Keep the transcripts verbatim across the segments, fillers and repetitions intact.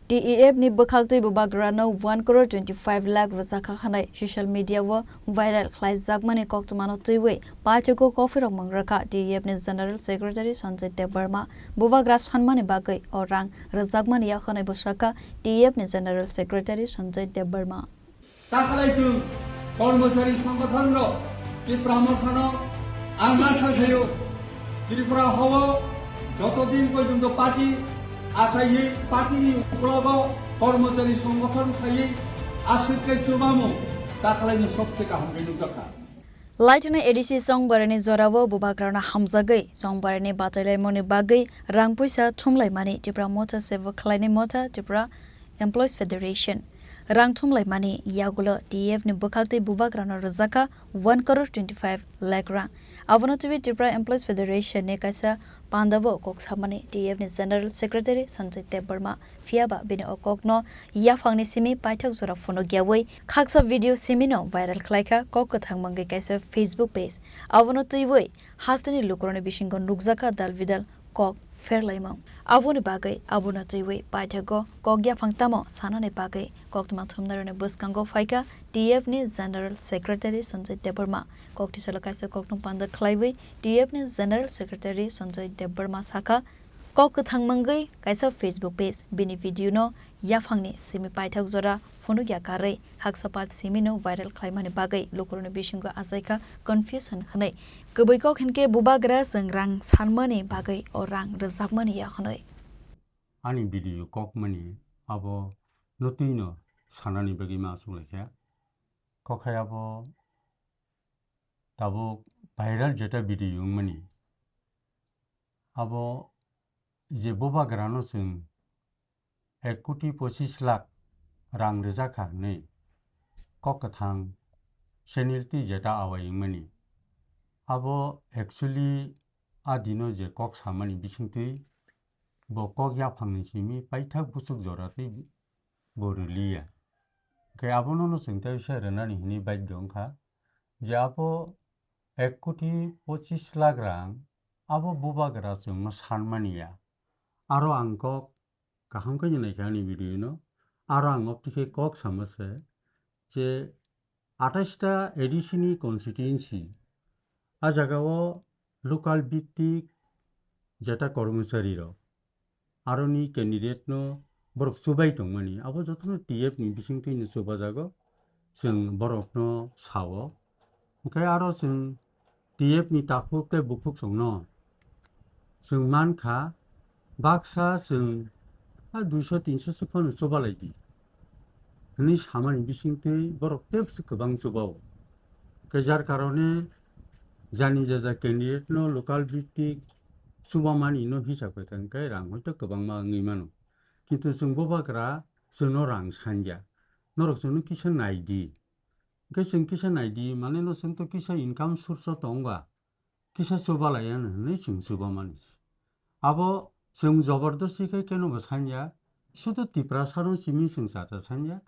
T E F ni bwkhaktwi bubagrano one crore twenty five lakh rwjakha hwnwi social media o viral khlaijakmani koktwmano twiwi paithago kophirok mwngrwkha T E F ni General Secretary Sanjay Debbarma. Bubagra sanmani bagwi o rang rwjakmani ya hwnwi bwsakha T E F ni General Secretary Sanjay Debbarma. Takhalai chwng kormochari songgothon rok Tipra mothano ang ma sakhaio, Tripura hao joto din porjonto party achaiwi party ni uklogo kormochari songgothon khaiwi aswk khe chubamung takhalai no sobse kaham khe nukjakha. Laithana A D C Chongbarani jorao bubagrano hamjagwi Chongbarani batailaimani bagwi rang puisa thumlaimani Tipra Motha sebo khlainai Motha Tipra Employees Federation. Rang thumlaimani yagulo T E F ni bwkhaktwi bubagrano rwjakha one crore twenty five lakh rang. Abono twiwi Tripura Employees Federation ni kaisa pandao kok samani T E F ni General Secretary Sanjay Debbarma, phiyaba bini o kokno yaphangni simi paithak jora phunukyawi khaksa video simino viral khlaikha kok kwthang mangwi kaisa Facebook page. Abono twiwi hasteni lukurokni bisingo nukjakha dal bidal kok pherlaimung. Aboni bagwi abono twiwi paithago kok yaphang tamo sanani bagwi koktwma thumnairokni bwskango phaikha T F ni General Secretary Sanjay Debbarma. Kokthwisalo kaisa kokno panda khlaiwi T F ni General Secretary Sanjay Debbarma sakha, kok kwthang mangwi kaisa Facebook page bini video no yaphangni simi paithak jora phunukya karwi khaksa part simino viral khlaimani bagwi lukurokni bisingo achaikha confusion hwnwi. Kwbwi kok hinkhe bubagra chwng rang sanmani bagwi o rang rwjakmani ya hwnwi. Ani video kokmani abo no twino sanani bagwi ma achuk laikha. Kokhai abo tabuk viral jeta video wngmani. Abo je bubagrano chwng ek koti pochis lakh rang rwjakha hwnwi kok kwthang channel twi jeta awai wngmani. Abo actually a dino je kok samani bisingtwi bo kok yaphangni simi paithak buchuk jora twi bo rwliya. Hwnkhe abono no chwng teisa rwnani hwnwi baidhyo wngkha je abo ek koti pochis lakh rang abo bubagra chwngno sanmaniya. Aro ang kok kaham khe naikha ani video no. Aro ang opti khe kok sama se je atais ta A D C ni constituency, a jagao local bhittik jeta kormochari rok, aroni candidate no borok chubai tongmani, abo jotono T F ni bisingtwi no chubajago, chwng borok no sao. Hwnkhe aro chwng T F ni takhuk tei bukhuk chwngno chwng mankha, baksa chwng a duiso tinso se phano chubalai di hwnwi samani bisingtwi borok tebse kwbang chubao. Khe jar karone jani jaja candidate no local bhittik chubamani no hisab khe khe rang hoito kwbangma wngwi mano. Kintu chwng bubagra chwngno rang sanja, norok chwngno kisa nai di. Hwnkhe chwng kisa nai di, mane no chwng to kisa income source o tong ba, kisa chuba lai ya hwnwi chwng chuba mani se. Abo chwng jobordosti khe keno bo sanya, sudu Tiprasa no simi chwng cha cha sanya,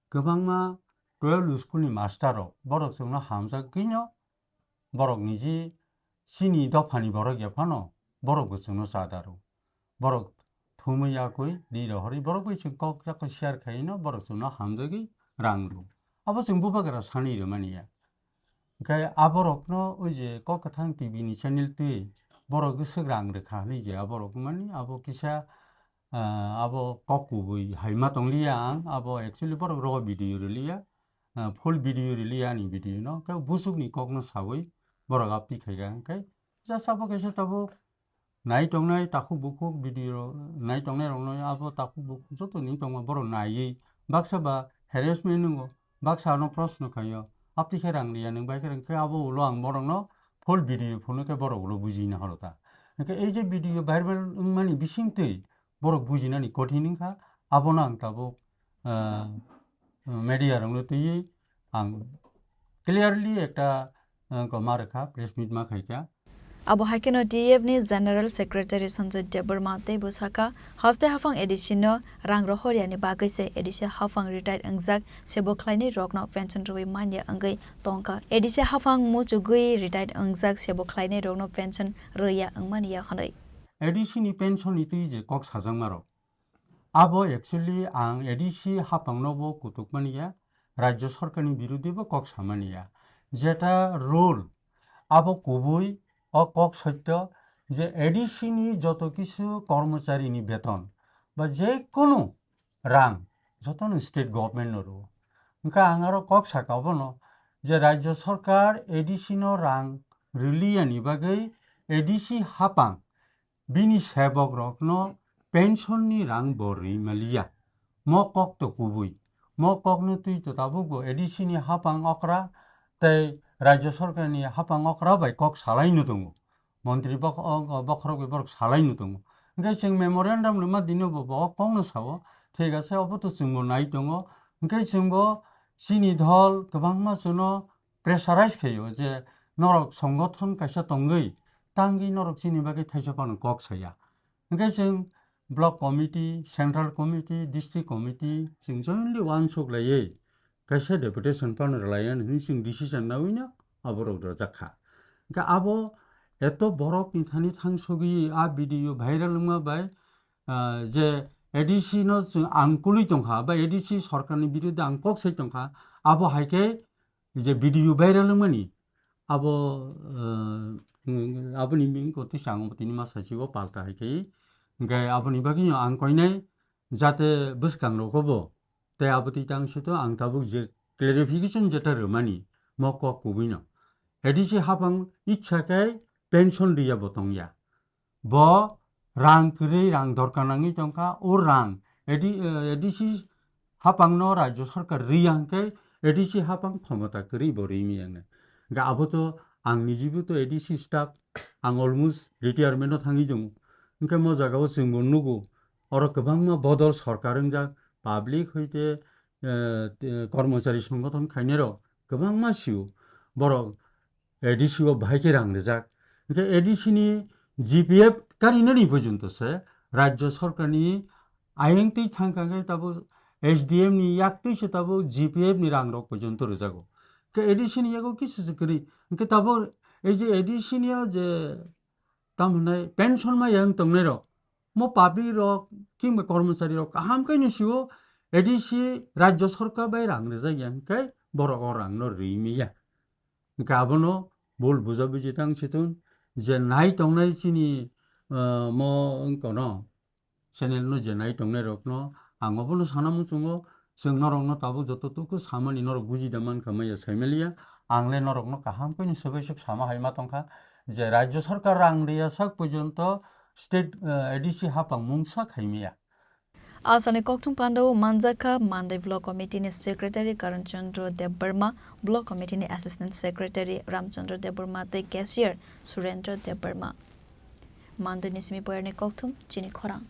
kwbangma twelve school ni master rok, borok chwngno hamjagwino, borok niji chini dophani borok ya phano, borok bo chwngno cha da rw. Borok thumwi yakwi di rohorwi borok bai chwng kok jako share khaino borok chwngno hamjagwi rang rw. Abo chwng bubagra sanwi rwmani ya. Hwnkhe aborokno oi je kok kwthang T V ni channel twi borok swk rang rwkha hwnwi je aborok mani abo kisa, ah, abo kok kubui hai ma tongliya ang, abo actually borok rogo video rwliya, ah, full video rwliya ani video no, hwnkhe busukni kokno sawi borok aptwi khaikha. Hwnkhe just abo kaisa tabuk nai tongnai takhuk bukhuk video nai tongnai rokno abo takhuk bukhuk joto ni tongma borok naiwi baksa ba harassment nungo, baksa ano proshno khaio, aptwi khe rang liya nwng bai khe rang khe abo ulo ang borokno full video phunukhe borok ulo bujina horo ta. Hwnkhe ei je video viral wngmani bisingtwi borok bujinani kothin wngkha, abono ang tabuk, ah, media rokno twiwi ang clearly ekta, ah, ko ma rwkha, press meet ma khaikha. Abo hai kheno T F ni General Secretary Sanjay Debbarma tei bo sakha, haste haphang A D C no rang rohor yani bagwi se A D C haphang retired wngjak sebo khlainai rokno pension rwui manya wngwi tongkha. A D C haphang muchugwi retired wngjak sebo khlainai rokno pension rwya wngmani ya hwnwi. A D C ni pension ni twi je kok sajakma rok, Abo actually ang A D C hapangno bo kutuk mani ya, Rajya Sarkarni birudhi bo kok samani ya. Jeta rule, abo kubui o kok sotto je A D C ni joto kisu kormochari ni beton ba je kunu rang jotono state government no rwo. Hwnkhe ang aro kok saka obono je Rajya Sarkar A D C no rang rwliyani bagwi A D C hapang bini sebok rokno pension ni rang bo rwi maliya. Mo kok to kubui. Mo kok no twi to tabuk bo A D C ni hapang okra tei Rajya Sarkar ni hapang okra bai kok salai no tongo. Montri bok-, o, o, bokhorok bai borok salai no tongo. Hwnkhe chwng memorandum rwma dino bo, bo kok no sao. Thik ase, obo to chwng bo nai tongo. Hwnkhe chwng bo chini dol kwbangma chwngno pressurize khaio je norok songothon kaisa tongwi tangwi norok chini bagwi thaisa phano kok saya. Hwnkhe chwng block committee, central committee, district committee chwng jointly uansuk laiwi kaisa deputation phano rwlaiya hwnwi chwng decision nawi no aborok rwjak kha. Hwnkhe abo eto borok ni thani thangsogwi a video viral wngma bai, ah, je A D C no chwng ang kulwi tongkha ba A D C sorkarni biruddhe ang kok sai tongkha, abo hai khe je video viral wngmani abo, eh, aboni ming ko tisa ang tini ma sachi o palta hai khe, hwnkhe aboni bagwi no ang koinai jate bwskang rogo bo tei abo twi tang sito ang tabuk je clarification jeta rwmani mo kok kubui no A D C hapang ichha khe pension riya bo tongya. Bo rang kwrwi, rang dorkar nangwi tongkha, o rang A D, eh, A D C hapangno Rajya Sarkar riya hwnkhe A D C hapang khomota kwrwi bo rimi yangnai. Hwnkhe abo to ang nijibo to A D C staff, ang almost retirement o thangwi tongo. Hwnkhe mo jagao chwngbo nugo, oro kwbangma bodol sorkar wngjak, public hoite, eh, te-, kormochari songothon khainairok kwbangma sio. Borok A D C o bahai khe rang rijak. Hwnkhe A D C ni G P F karinani porjonto se Rajya Sarkarni ayang twi thang kha khe tabuk S D M ni yak twi se tabuk G P F ni rang rok porjonto rijago. Hwnkhe A D C ni yago kisu se kwrwi. Hwnkhe tabuk ei je A D C ni o je tamo hwnai pension ma yang tongnai rok, mo public rok kimba kormochari rok kaham khe ni sio A D C Rajya Sarkar bai rang rijak ya hwnkhe borok o rang no rimi ya. Hwnkhe abono bul buja buji tang situng je nai tongnai chini, ah, mo wngkono channel no je nai tongnai rokno ang obono sana muchungo, chwng norokno tabuk joto tuku samani norok buji da mankha maya saimaliya, ang le norokno kaham khe ni swbaisuk sama hai ma tongkha je Rajya Sarkar rang riya sak porjonto state, ah, A D C hapang mungsa khaimaya. Asani kokthum pandao manjakha Mandai Block Committee ni Secretary Karan Chandra Debbarma, Block Committee ni Assistant Secretary Ramchandra Debbarma tei Cashier Surendra Debbarma. Mandai ni simi poyarni kokthum chini khorang.